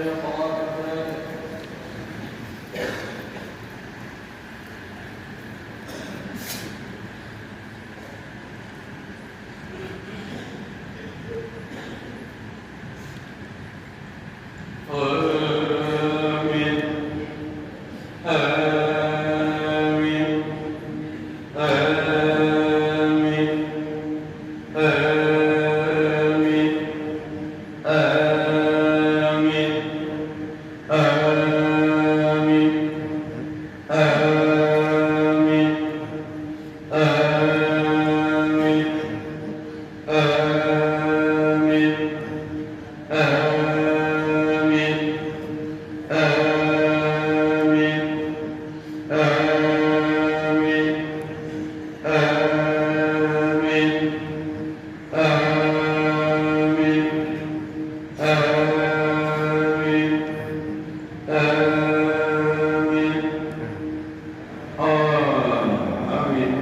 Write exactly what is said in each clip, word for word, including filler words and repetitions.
آمين. آمين. آمين. آمين. آمين. آمين. آمين. آمين. آمين. آمين. آمين. آمين. آمين. آمين. آمين. آمين. آمين.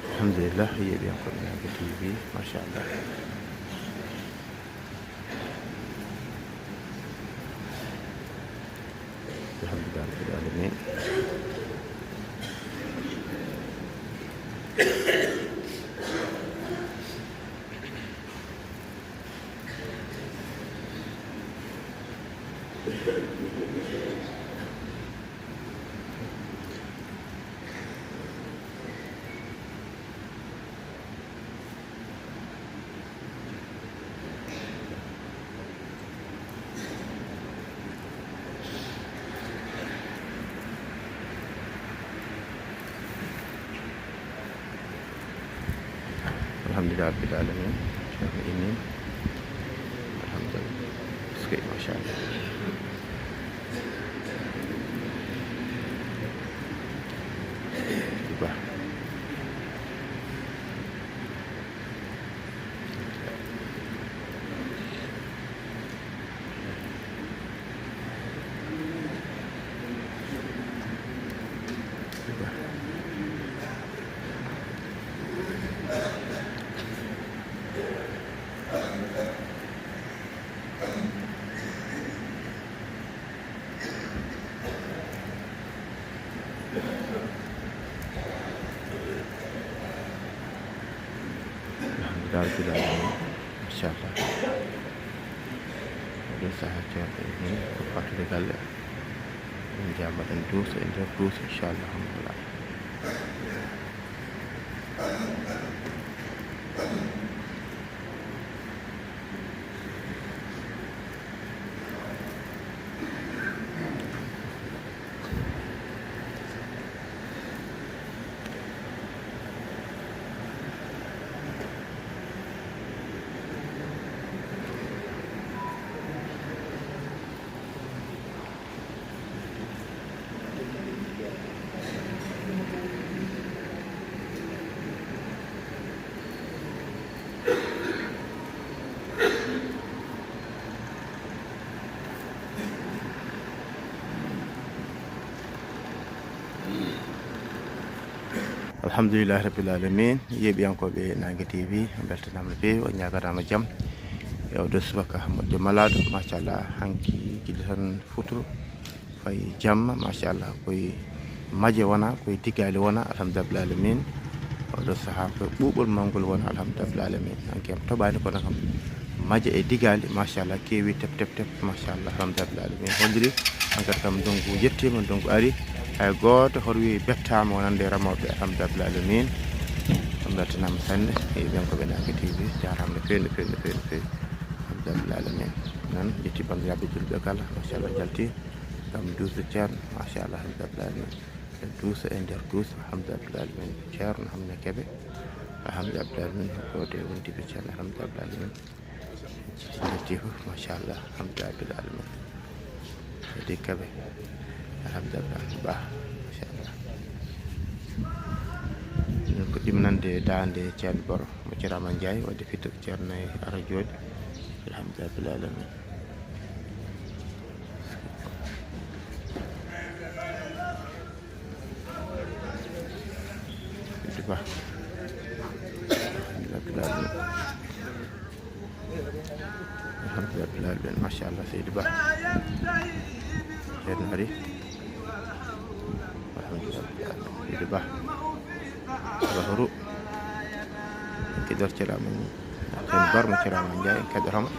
الحمد لله، هي بيان كل ما قلت لي فيه، ما شاء الله. الحمد لله رب العالمين. الحمد لله رب العالمين. شيخ إني. الحمد لله. اسكي، ما شاء الله. Bah. Alhamdulillah, machallah. Oɗo saha ceerɗo e heen ko fatude galle. En njaha mbaɗen duuso e nder duuso, inchallah. Alhamdulillahi rabbil alamin. Yeeɓiyankooɓe Naange T V, on mbeltanaama no feewi, on ñaaganaama jam e oɗo subaka moƴƴo malaaɗo, machallah. Hanki gila tan futuro fayi jamma, machallah. Koye maje wona, koye diggaali wona, alhamdulillah alamin. Oɗo sahaa koye ɓuuɓol mawngol wona, alhamdulillah alamin. Hanki am toɓaani kono kam maje e diggaali, machallah, keewi tep tep tep, machallah, alhamdulillah alamin. Holliri hankadi kam ndongu yettiima, ndongu ari. Hay gooto horwi bettaama wonande remooɓe, alhamdulillah alamin. On mbeltanaama sanne e ɓen ko ɓe Naange T V, jaaraama no feewi, no feewi, no feewi, no feewi. Alhamdulillah alamin. Noon yetti banndiraaɓe julɓe kala, machallah, jalti ngam duuso Ceerno, machallah, alhamdulillah alamin. En duuso e nder duuso, alhamdulillah alamin. Ceerno Hammet Kebe, alhamdulillah alamin. Ko de wondiiɓe Ceerno, alhamdulillah alamin. Nder fof, machallah, alhamdulillah alamin. Ede Kebe, alhamdulillah, Bah, machallah. Min puɗɗiima nande daande Ceerno Boro, mo Ceerno Amadou Ndiaye, wadde fitto Ceerno e ara jooɗi, alhamdulillah alamin. Bah, alhamdulillah alamin. Machallah, Seydi Ba. Ceerno ari. Alhamdulillah. Seydi Ba. Bahru. Keɗortiraama ni. Ceerno Barma Ciraama Njaay, en keɗorama.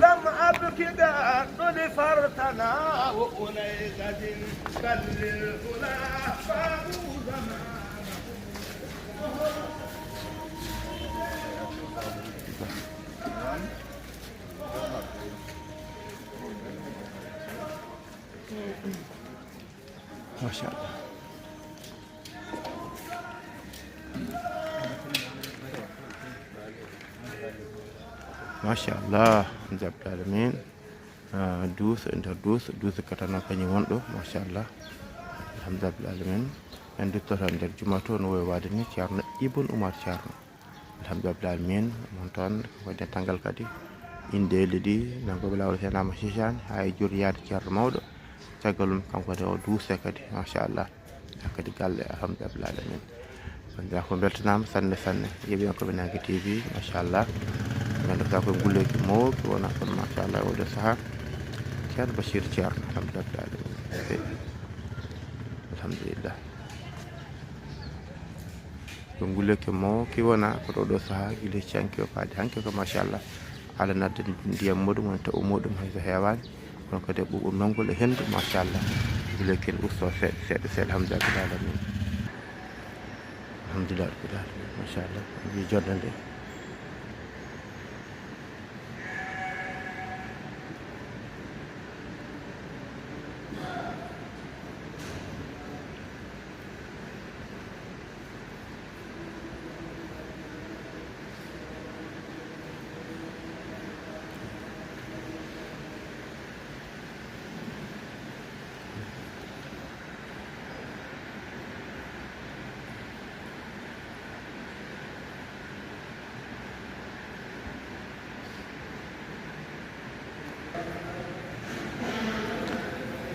لم أبك بعد لفرتنا وأنيسة بل للهدى فاقوا زمانا. Machallah. Machallah. Alhamdulillah alamin. Ah, duuso e nder duuso, duuso katana kañum wonɗo, machallah. Alhamdulillah alamin. En duttoto nder juma to no wowi waade ni, Ceerno Ibn Umar Ceerno. Alhamdulillah alamin. Mon toon ko dental ngal kadi. Indeeli ɗi, nanngooɓe laawol Seenaama Sisaan, haa e juriyaade Ceerno mawɗo. Caggal ɗum, kanko kadi o duuse kadi, machallah. Haa kadi galle, alhamdulillah alamin. Banndiraaɓe, ko mbeltanaama sanne, sanne. Yeɓiyankoɓe Naange T V, machallah. Ngannduɗaa ko ngulleeki mawki wona kono, machallah, oɗo sahaa. Ceerno Bachir Ceerno, alhamdulillah alamin. Alhamdulillah. Ko ngulleeki mawki wona kono oɗo sahaa, gila canki o faade hanki ko, machallah. Allah nadda ndiyam muɗum, woni taw muɗum hay so heewaani. Kono kadi e ɓuuɓol mawngol e henndu, machallah. Gila ken usto seeɗa, seeɗa, seeɗa, alhamdulillah alamin. Alhamdulillah rabbil alamin, machallah. Wi jonde nde.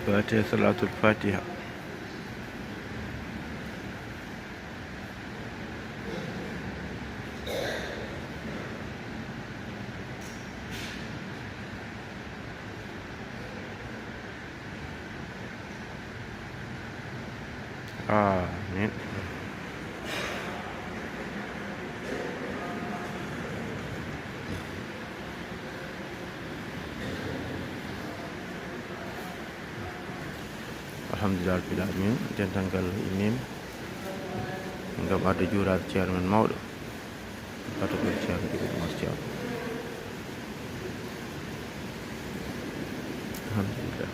Fatiha, salatul fatiha. Amin. Alhamdulillah rabbil alamin. Dental ngal immiima ngam arde juuraade Ceerno men mawɗo. Fata ko Ceerno Ibrahima Thiam. Alhamdulillah.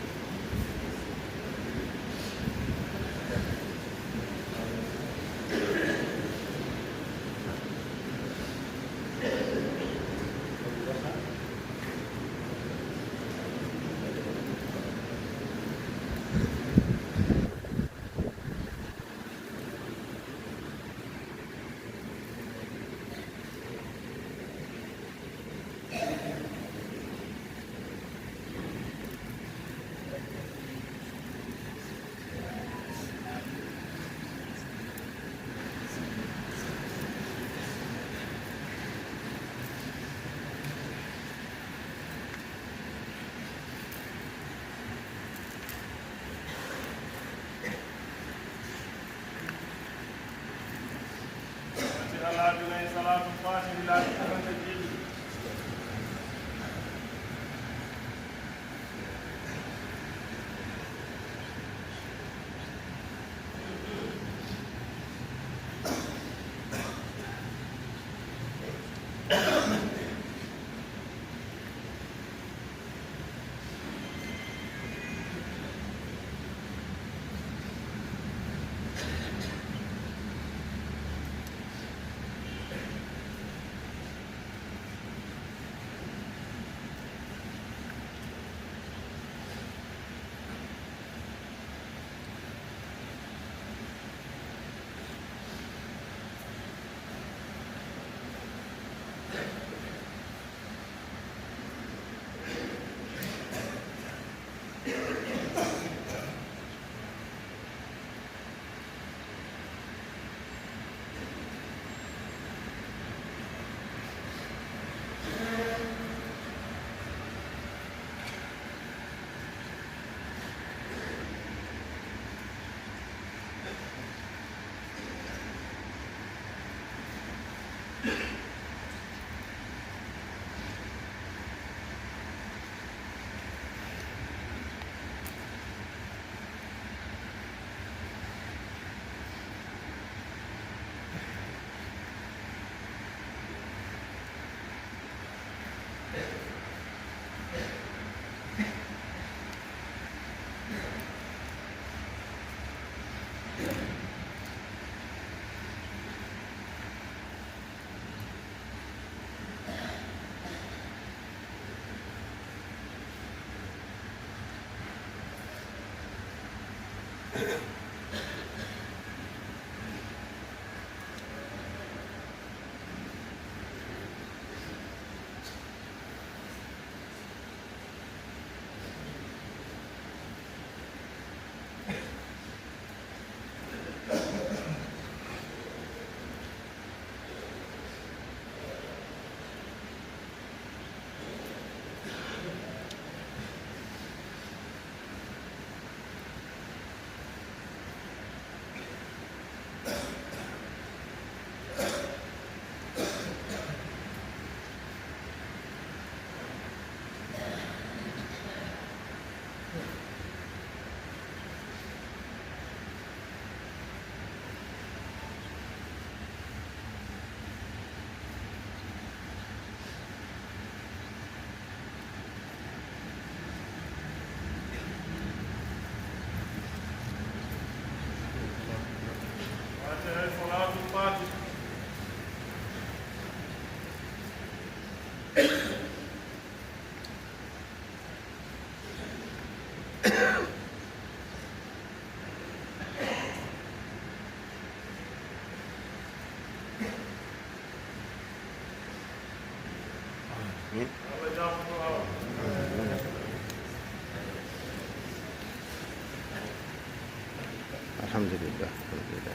Alhamdulillah, alhamdulillah.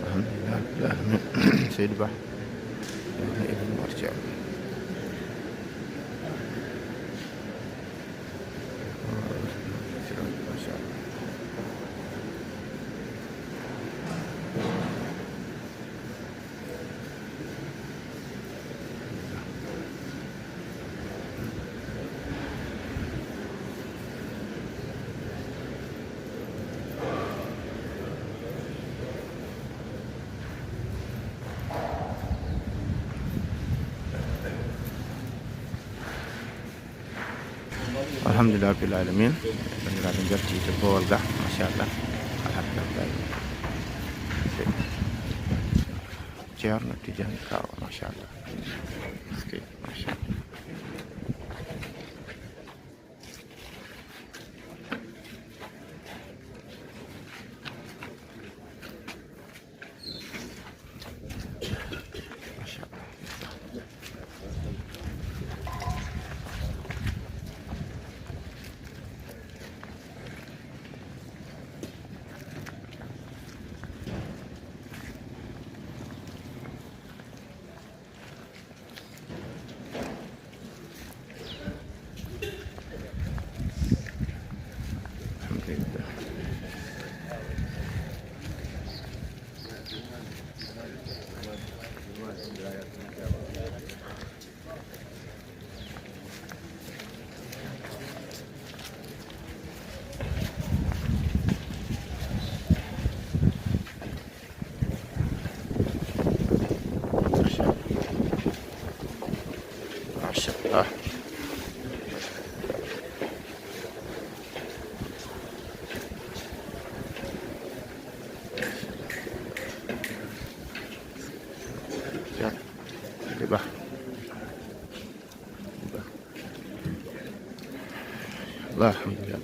Alhamdulillah, Seydi Ba. Ibn Marja. Masha Allah. Alhamdulillah rabbil alamin. Banndiraaɓe, njalti to Boowal ga, machallah. Alhamdulillah. Ceerno Tidiane Ka, machallah. Eskey, machallah. Machallah. Ba. Alhamdulillah.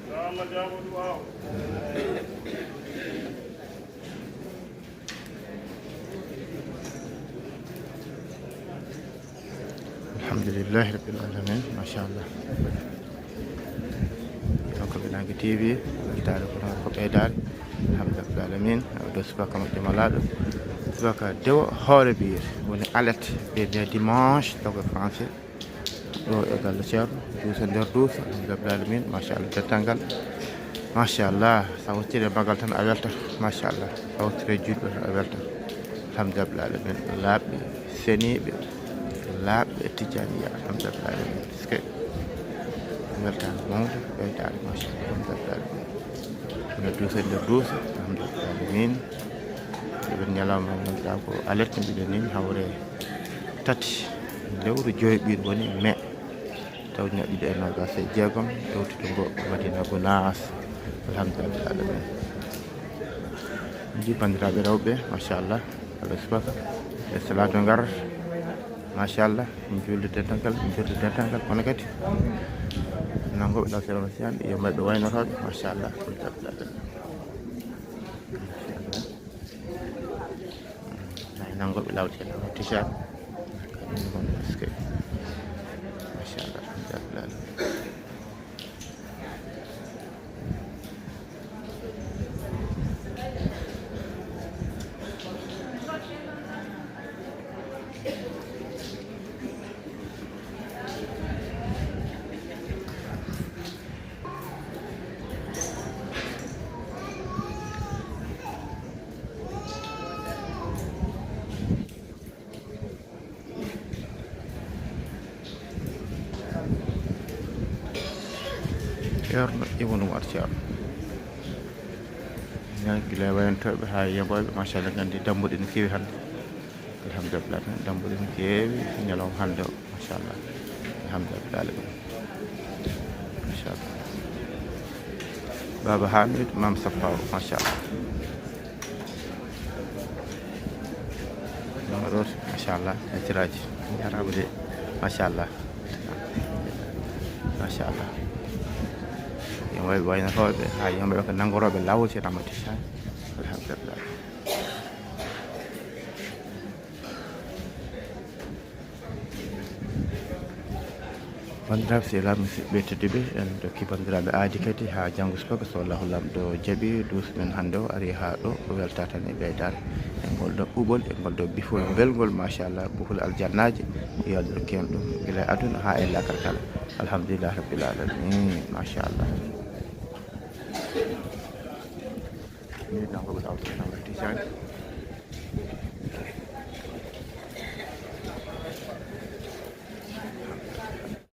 Yo Allah jaabo du'aa o. Alhamdulillahi rabbil alamin, machallah. Donc, Ɓe Naange T V, weltaare ko noon ko ɓeydaare. Alhamdulillahi rabbil alamin, o do subaka moƴƴo malaaɗo. Subaka dewo hoore biir woni alet ɓe mbiya dimanche taw ko français. Ɗo e galle ceerno duusa nder duusa, alhamdulillah alamin, machallah, dental ngal. Machallah, sa wottire magal tan a welta. Machallah, sa wottire julɓe tan a welta. Alhamdulillah alamin, laaɓɓe seniiɓe, laaɓɓe tijaniya, alhamdulillah alamin. Parce que weltaare mawde, weltaare machallah, alhamdulillah alamin. Ene duusa nder duusa, alhamdulillah alamin. Eɓen ñalawma ngannduɗaa ko alet mbiɗen ni, hawre tati lewru joyɓiiɗo woni mai, taw ñaɓɓiɗe e nogas e jeegom, ɗowtude ngo Madina Gunaas. Alhamdulillah alamin. Ndi banndiraaɓe rewɓe, machallah, alaa subaka e salaato ngar. Machallah, min juulde dental ngal, min mbirde dental ngal, kono kadi nanngooɓe law sirama siyan yo mbayɓe waynotooɓe, machallah. Machallah. Ay, nanngooɓe law sirama tisan. Kañum ngon parce que machallah, alhamdulillah. Ceerno Ibnu Umar Ceerno. Ñaagila wayantooɓe haa yeboyɓe, machallah, nganndi dambuɗe no keewi hannde. Alhamdulillah, dambuɗe no keewi ñalawma hannde o, machallah. Alhamdulillah alamin. Machallah. Baba Hamid, Mam Safaw, machallah. Ɗum ɗo, machallah, e tiraaji. Jaraama de, machallah. Machallah. Yo wayɓe waynotooɓe, haa yimɓe ko nanngorooɓe laawol, si Ramata Tijani. Alhamdulillah. Banndiraaɓe sehilaaɓe, musidɓe tedduɓe, en ndokki banndiraaɓe aadi kadi haa janngo subaka, so Allahu Laamɗo jaɓi, duuso men hannde o ari haa ɗo, ko weltaare tan e ɓeydaare e ngol ɗo ɓuuɓol, e ngol ɗo bifol belngol, machallah, bifol aljannaaji, yo Allah rokku en ɗum gila e aduna haa e laakara kala. Alhamdulillah rabbil alamin, machallah. Ni tan ko ɓe ɗawta tan Tijani.